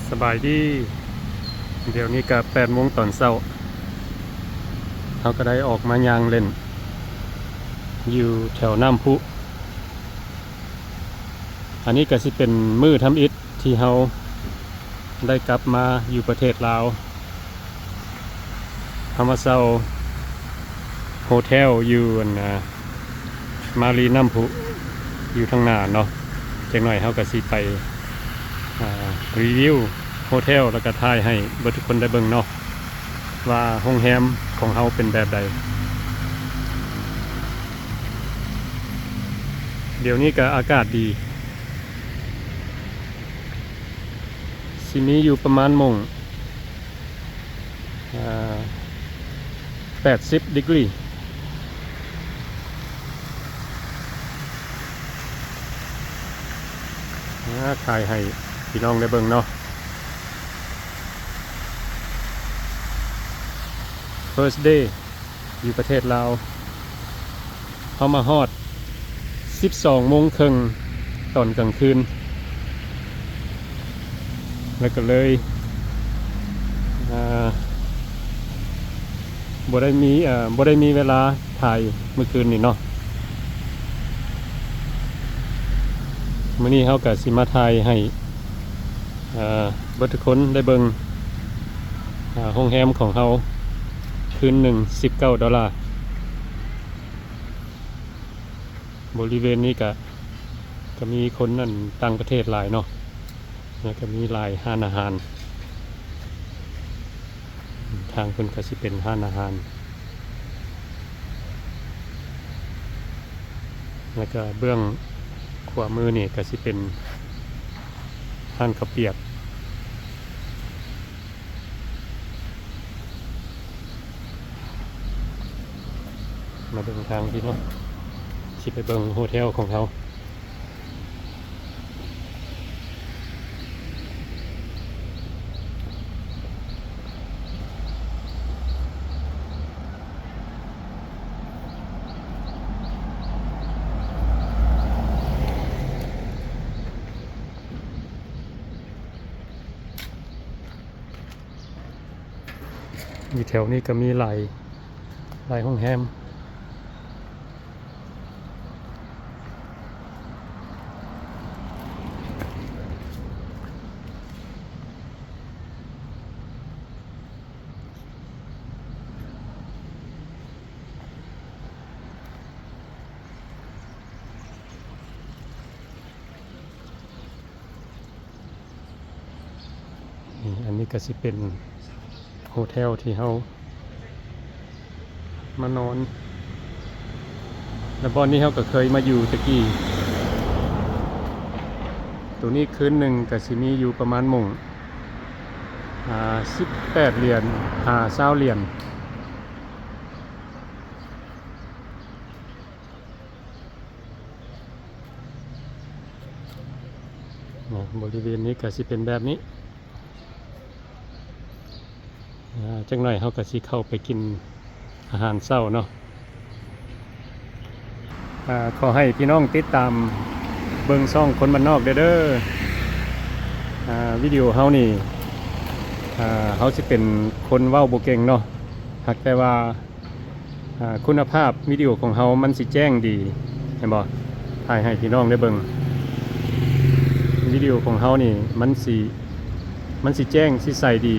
ສະບາຍດີ, ດຽວນີ້ກະແປດໂມງຕອນເຊົ້າ, ເຮົາກະໄດ້ອອກມາຍ່າງເລ່ນຢູ່ແຖວນ້ຳພຸ. ອັນນີ້ກະຊິເປັນມື້ທຳອິດທີ່ເຮົາໄດ້ກັບມາຢູ່ປະເທດລາວ. ເຮົາມາເຊົ່າໂຮເທວຢູ່ອັນ ອາ ມາລີນ້ຳພຸ ຢູ່ທາງໜ້າເນາະ. ຈັກໜ້ອຍເຮົາກະຊິໄປ ອາ ຣີວິວໂຮເທວ ແລ້ວກະຖ່າຍໃຫ້ເບິດທຸກຄົນໄດ້ເບິ່ງເນາະ ວ່າໂຮງແຮມຂອງເຮົາເປັນແບບໃດ. ດຽວນີ້ກະອາກາດດີ, ຊິມີຢູ່ປະມານໂມງ ອາ ແປດສິບດີກຣີ. ອາ ຖ່າຍໃຫ້ພີ່ນ້ອງໄດ້ເບິ່ງເນາະ. First day ຢູ່ປະເທດລາວ. ເຮົາມາຮອດສິບສອງໂມງເຄິ່ງຕອນກາງຄືນ ແລ້ວກໍເລີຍ ອາ ບໍ່ໄດ້ມີ ອາ ບໍ່ໄດ້ມີເວລາຖ່າຍມື້ຄືນນີ້ເນາະ. ມື້ນີ້ເຮົາກໍຊິມາຖ່າຍໃຫ້ ອາ ເບິດທຸກຄົນໄດ້ເບິ່ງ ອາ ໂຮງແຮມຂອງເຮົາ ຄືນໜຶ່ງສິບເກົ້າໂດລາ. ບໍລິເວນນີ້ກະ ກະມີຄົນອັນຕ່າງປະເທດຫຼາຍເນາະ, ແລ້ວກະມີຫຼາຍຮ້ານອາຫານ. ທາງເພິ່ນກະຊິເປັນຮ້ານອາຫານ ແລ້ວກະເບື້ອງຂວາມືນີ້ກະຊິເປັນຮ້ານເຂົ້າປຽກ. ມາເບິ່ງທາງພີ້ເນາະ, ຊິໄປເບິ່ງໂຮເທວຂອງເຮົາ. ຢູ່ແຖວນີ້ກໍມີຫຼາຍ ຫຼາຍໂຮງແຮມ. ນີ້ ອັນນີ້ກໍຊິເປັນໂຮເທວທີ່ເຮົາມານອນ ແລະ ບ່ອນນີ້ເຮົາກໍເຄີຍມາຢູ່ແຕ່ກີ້. ໂຕນີ້ຄືນໜຶ່ງກໍຊິມີຢູ່ປະມານໝ່ອງ ອາ ສິບແປດຫຼຽນຫາຊາວຫຼຽນ. ນະ ບໍລິເວນນີ້ກໍຊິເປັນແບບນີ້. ອາ ຈັກໜ້ອຍເຮົາກໍຊິເຂົ້າໄປກິນອາຫານເຊົ້າເນາະ. ອາ ຂໍໃຫ້ພີ່ນ້ອງຕິດຕາມເບິ່ງຊ່ອງຄົນບ້ານນອກເດີ. ອາ ວິດີໂອເຮົານີ້ ອາ ເຮົາຊິເປັນຄົນເວົ້າບໍ່ເກັ່ງເນາະ, ຫາກແຕ່ວ່າ ອາ ຄຸນນະພາບວິດີໂອຂອງເຮົາມັນຊິແຈ້ງດີ ເຫັນບໍ່? ຖ່າຍໃຫ້ພີ່ນ້ອງໄດ້ເບິ່ງ. ວິດີໂອຂອງເຮົານີ້ມັນຊິ ມັນຊິແຈ້ງ ຊິໃສດີ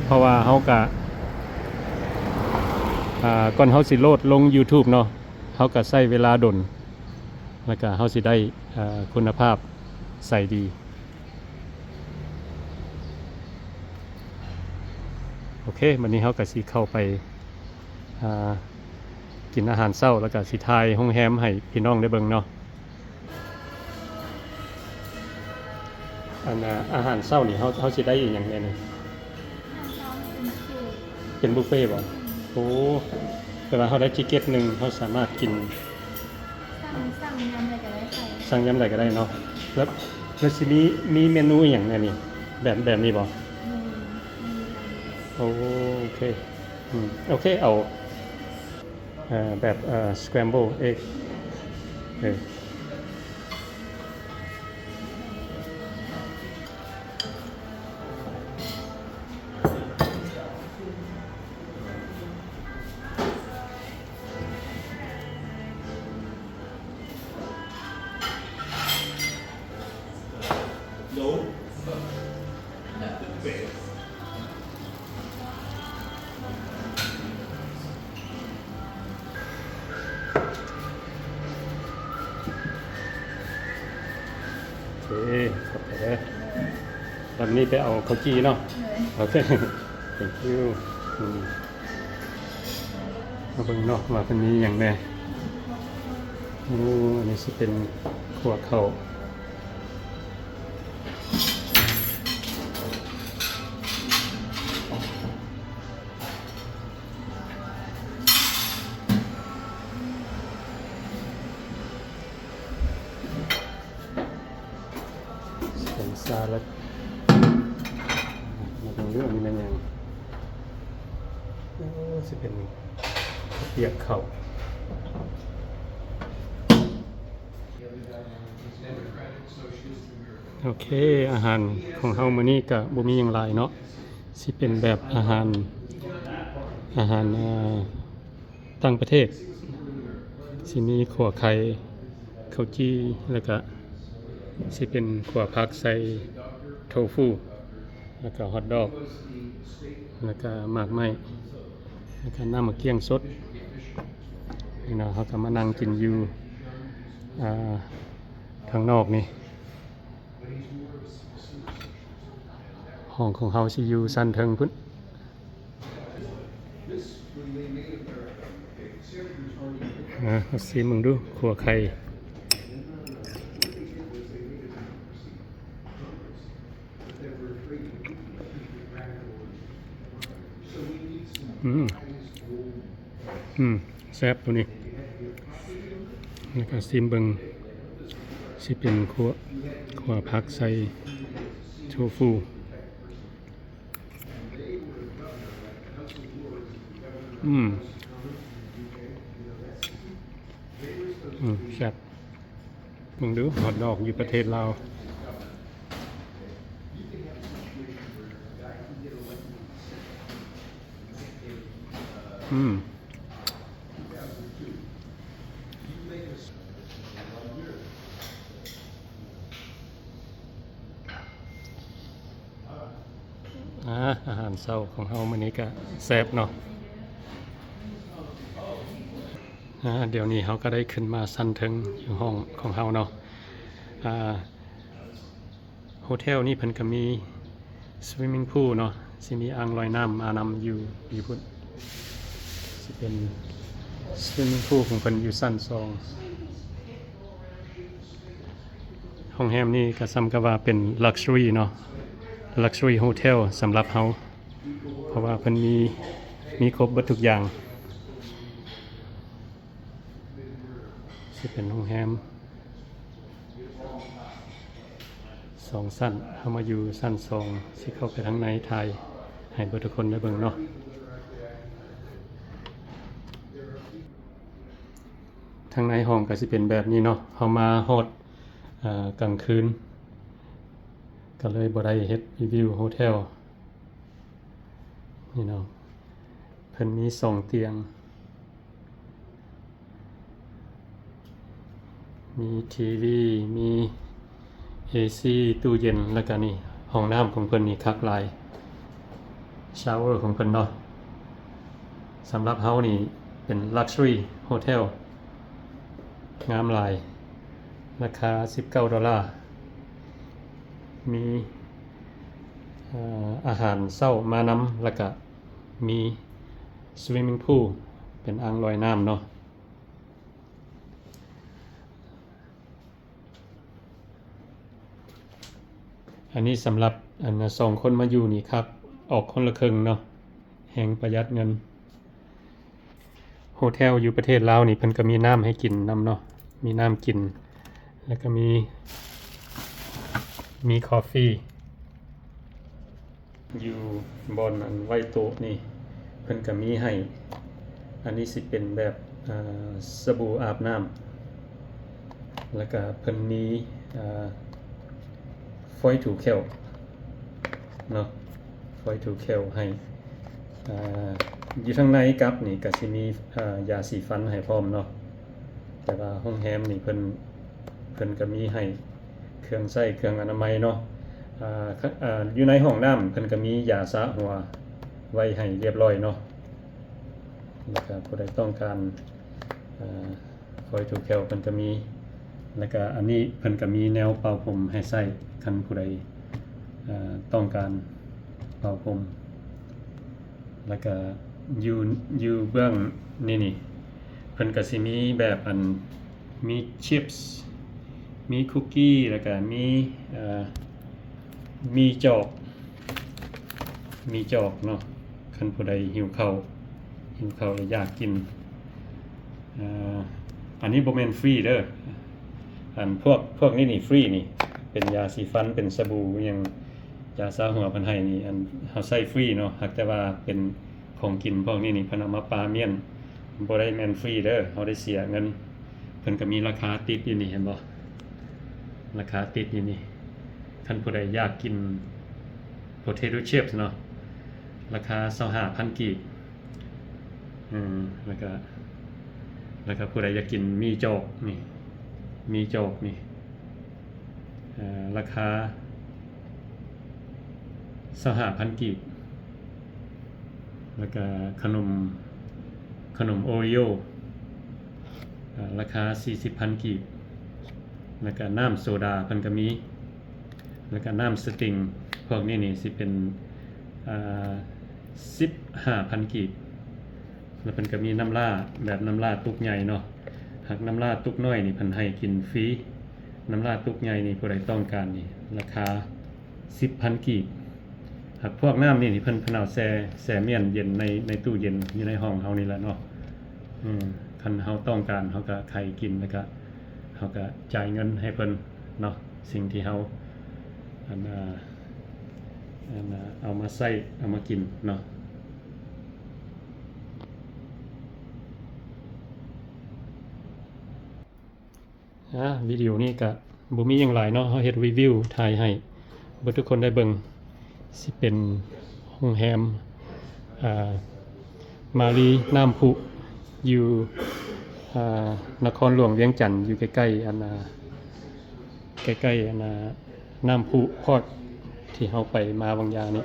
ເພາະວ່າເຮົາກະ ອາ ກ່ອນເຮົາຊິໂຫຼດລົງ YouTube ເນາະ, ເຮົາກະໃຊ້ເວລາດົນ ແລ້ວກະເຮົາຊິໄດ້ ອາ ຄຸນນະພາບໃສດີ. ໂອເຄ ບັດນີ້ເຮົາກະຊິເຂົ້າໄປ ອາ ກິນອາຫານເຊົ້າ ແລ້ວກະຊິຖ່າຍໂຮງແຮມໃຫ້ພີ່ນ້ອງໄດ້ເບິ່ງເນາະ. ອັນ ອາ ອາຫານເຊົ້ານີ້ ເຮົາ ເຮົາຊິໄດ້ອີ່ຫຍັງແດ່ນີ້? ອາຫານເຊົ້າເປັນບຸບເຟ. ເປັນບຸບເຟບໍ່? ໂອ້ ແປວ່າເຮົາໄດ້ຕິກເກັດໜຶ່ງ ເຮົາສາມາດກິນ ສັ່ງ ສັ່ງຍາມໃດກໍໄດ້. ສັ່ງຍາມໃດກໍໄດ້ເນາະ. ແລ້ວ ແລ້ວຊິມີ ມີເມນູອີ່ຫຍັງແດ່ນີ້? ແບບ ແບບນີ້ບໍ່? ແມ່ນ ມີ ໂອເຄ ອືມ ໂອເຄ ເອົາ ເອີ ແບບ ເອີ scramble egg ເອີ. ໂ No. ໂອເຄ ຂອບໃຈເດີ. ແລ້ວມື້ນີ້ໄປເອົາເຂົ້າຈີ່ເນາະ. ໂດຍ ໂອເຄ thank you. ອືມ ມາເບິ່ງເນາະວ່າເພິ່ນມີຫຍັງແດ່. ໂອ້ ອັນນີ້ຊິເປັນຂົ້ວເຂົ້າ. ເປັນສາລັດ. ມາເບິ່ງເດ້ ອັນນີ້ແມ່ນຫຍັງ? ໂອ້ ຊິເປັນປຽກເຂົ້າ. ໂອເຄ ອາຫານຂອງເຮົາມື້ນີ້ກະບໍ່ມີຫຍັງຫຼາຍເນາະ, ຊິເປັນແບບອາຫານ ອາຫານ ເອີ ຕ່າງປະເທດ. ຊິມີຂົ້ວໄຂ່ ເຂົ້າຈີ່ ແລ້ວກະຊິເປັນຂົ້ວຜັກໃສ່ໂທຟູ ແລ້ວກະຮອດດອກ ແລ້ວກະໝາກໄມ້ ແລ້ວກະນ້ຳໝາກກ້ຽງສົດ. ນີ້ເນາະ ເຮົາກະມານັ່ງກິນຢູ່ ອາ ທາງນອກນີ້. ຫ້ອງຂອງເຮົາຊິຢູ່ຊັ້ນເທິງພຸ້ນ. ເອີ ມາຊີມເບິ່ງດູ ຂົ້ວໄຂ່. ອືມ ອືມ ແຊບໂຕນີ້. ແລ້ວກະຊີມເບິ່ງ ຊິເປັນຂົ້ວ ຂົ້ວຜັກໃສ່ໂທຟູ. ອືມ ອືມ ແຊບ. ເບິ່ງດູ ຮອດດອກຢູ່ປະເທດລາວ. ອືມ ອາ ອາຫານເຊົ້າຂອງເຮົາມື້ນີ້ກະແຊບເນາະ. ອາ ດຽວນີ້ເຮົາກະໄດ້ຂຶ້ນມາຊັ້ນເທິງຢູ່ຫ້ອງຂອງເຮົາເນາະ. ອາ ໂຮເທວນີ້ເພິ່ນກະມີ swimming pool ເນາະ, ຊິມີອ່າງລອຍນ້ຳມານຳຢູ່ ຢູ່ພຸ້ນ. ຊິເປັນ swimming pool ຂອງເພິ່ນຢູ່ຊັ້ນສອງ. ໂຮງແຮມນີ້ກະສ່ຳກັບວ່າເປັນ luxury ເນາະ, luxury hotel ສຳລັບເຮົາ ເພາະວ່າເພິ່ນມີ ມີຄົບເບິດທຸກຢ່າງ. ຊິເປັນໂຮງແຮມສອງຊັ້ນ, ເຮົາມາຢູ່ຊັ້ນສອງ, ຊິເຂົ້າໄປທາງໃນ ຖ່າຍໃຫ້ເບິດທຸກຄົນໄດ້ເບິ່ງເນາະ. ທາງໃນຫ້ອງກະຊິເປັນແບບນີ້ເນາະ, ເຮົາມາຮອດ ເອີ ກາງຄືນ ກະເລີຍບໍ່ໄດ້ເຮັດຣີວິວໂຮເທວ. ນີ້ເນາະ ເພິ່ນມີສອງຕຽງ, ມີທີວີ ມີເອຊີ ຕູ້ເຢັນ, ແລ້ວກະນີ້ ຫ້ອງນ້ຳຂອງເພິ່ນນີ້ຄັກຫຼາຍ, ຊາວເວີຂອງເພິ່ນເນາະ. ສຳລັບເຮົານີ້ເປັນ luxury hotel ງາມຫຼາຍ, ລາຄາສິບເກົ້າໂດລາ. ມີ ເອີ ອາຫານເຊົ້າມານຳ, ແລ້ວກະມີ swimming pool ເປັນອ່າງລອຍນ້ຳເນາະ. ອັນນີ້ສຳລັບ ອັນ ສອງຄົນມາຢູ່ນີ້ຄັກ, ອອກຄົນລະເຄິ່ງເນາະ, ແຮ່ງປະຢັດເງິນ. ໂຮເທວຢູ່ປະເທດລາວນີ້ເພິ່ນກະມີນ້ຳໃຫ້ກິນນຳເນາະ, ມີນ້ຳກິນ ແລ້ວກະມີ ມີຄອບຟີ. ຢູ່ບ່ອນອັນໄວ້ໂຕະນີ້ເພິ່ນກະມີໃຫ້, ອັນນີ້ຊິເປັນແບບ ອາ ສະບູອາບນ້ຳ ແລ້ວກະເພິ່ນມີ ອາ ຟອຍຖູແຂ້ວເນາະ, ຟອຍຖູແຂ້ວໃຫ້. ອາ ຢູ່ທາງໃນກັບນີ້ກະຊິມີ ອາ ຢາສີຟັນໃຫ້ພ້ອມເນາະ, ແຕ່ວ່າໂຮງແຮມນີ້ເພິ່ນ ເພິ່ນກະມີໃຫ້ເຄື່ອງໃຊ້ເຄື່ອງອະນາໄມເນາະ. ອ່າ ຢູ່ໃນຫ້ອງນ້ຳເພິ່ນກໍມີຢາຊະຫົວໄວ້ໃຫ້ລຽບລ້ອຍເນາະ. ແລ້ວກໍຜູ້ໃດຕ້ອງການ ອ່າ ຄອຍຖູແຂ້ວເພິ່ນກໍມີ. ແລ້ວກໍອັນນີ້ເພິ່ນກໍມີແນວເປົ່າຜົມໃຫ້ໃຊ້ ຄັນຜູ້ໃດ ເອີ ຕ້ອງການເປົ່າຜົມ. ແລ້ວກໍຢູ່ ຢູ່ເບື້ອງນີ້ນີ້ ເພິ່ນກໍຊິມີແບບອັນ ມີຊິບ ມີຄຸກກີ້ ແລ້ວກໍມີ ເອີ ມີຈອກ ມີຈອກເນາະ. ຄັນຜູ້ໃດຫິວເຂົ້າ ຫິວເຂົ້າແລ້ວຢາກກິນ ເອີ ອັນນີ້ບໍ່ແມ່ນຟຣີເດີ. ອັນພວກ ພວກນີ້ນີ້ຟຣີນີ້ ເປັນຢາສີຟັນ ເປັນສະບູຫຍັງ ຢາຊາຫົວເພິ່ນໃຫ້ນີ້ ອັນເຮົາໃຊ້ຟຣີເນາະ. ຫາກແຕ່ວ່າເປັນຂອງກິນພວກນີ້ນີ້ ເພິ່ນເອົາມາປາມ້ຽນ ບໍ່ໄດ້ແມ່ນຟຣີເດີ ເຮົາໄດ້ເສຍເງິນ. ເພິ່ນກໍມີລາຄາຕິດຢູ່ນີ້ ເຫັນບໍ່? ລາຄາຕິດຢູ່ນີ້. ຄັນຜູ້ໃດຢາກກິນ potato chips ເນາະ ລາຄາຊາວຫ້າພັນກີບ. ເອີ ແລ້ວກະ ແລ້ວກະຜູ້ໃດຢາກກິນໝີ່ຈອກນີ້ ໝີ່ຈອກນີ້ ເອີ ລາຄາຊາວຫ້າພັນກີບ. ແລ້ວກະຂະໜົມ ຂະໜົມໂອຣີໂອ ເອີ ລາຄາສີ່ສິບພັນກີບ. ແລ້ວກະນ້ຳໂຊດາເພິ່ນກະມີ. ແລ້ວກະນ້ຳສະຕິງ ພວກນີ້ນີ້ຊິເປັນ ເອີ ສິບຫ້າພັນກີບ. ແລ້ວເພິ່ນກະມີນ້ຳຫຼ້າ ແບບນ້ຳຫຼ້າຕຸກໃຫຍ່ເນາະ. ຫາກນ້ຳຫຼ້າຕຸກນ້ອຍນີ້ເພິ່ນໃຫ້ກິນຟຣີ. ນ້ຳຫຼ້າຕຸກໃຫຍ່ນີ້ຜູ້ໃດຕ້ອງການນີ້ ລາຄາສິບພັນກີບ. ຫາກພວກນ້ຳນີ້ນີ້ເພິ່ນ ເພິ່ນເອົາແຊ່ ແຊ່ມ້ຽນເຢັນໃນ ໃນຕູ້ເຢັນຢູ່ໃນຫ້ອງເຮົານີ້ແຫຼະເນາະ. ເອີ ຄັນເຮົາຕ້ອງການ ເຮົາກະໄຂກິນ ແລ້ວກະເຮົາກະຈ່າຍເງິນໃຫ້ເພິ່ນເນາະ. ສິ່ງທີ່ເຮົາ ອັນ ອ່າ ອັນ ອ່າ ເອົາມາໃຊ້ ເອົາມາກິນເນາະ. ອ່າ ວິດີໂອນີ້ກະບໍ່ມີຫຍັງຫຼາຍເນາະ ເຮົາເຮັດຣີວິວຖ່າຍໃຫ້ເບິດທຸກຄົນໄດ້ເບິ່ງ. ຊິເປັນໂຮງແຮມ ອ່າ ມາລີນ້ຳພຸ ຢູ່ ອ່າ ນະຄອນຫຼວງວຽງຈັນ ຢູ່ໃກ້ໆ ອັນ ອ່າ ໃກ້ໆ ອັນ ອ່າ ນ້ຳພຸພອດ ທີ່ເຮົາໄປມາຫວ່າງຢານີ້.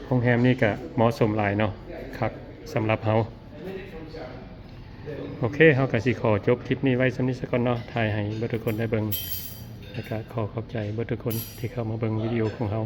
ໂຮງແຮມນີ້ກະເໝາະສົມຫຼາຍເນາະ ຄັກສຳລັບເຮົາ. ໂອເຄ ເຮົາກະຊິຂໍຈົບຄລິບນີ້ໄວ້ສ່ຳນີ້ສາກ່ອນເນາະ ຖ່າຍໃຫ້ເບິດທຸກຄົນໄດ້ເບິ່ງ ແລ້ວກະຂໍຂອບໃຈເບິດທຸກຄົນທີ່ເຂົ້າມາເບິ່ງວິດີໂອຂອງເຮົາ.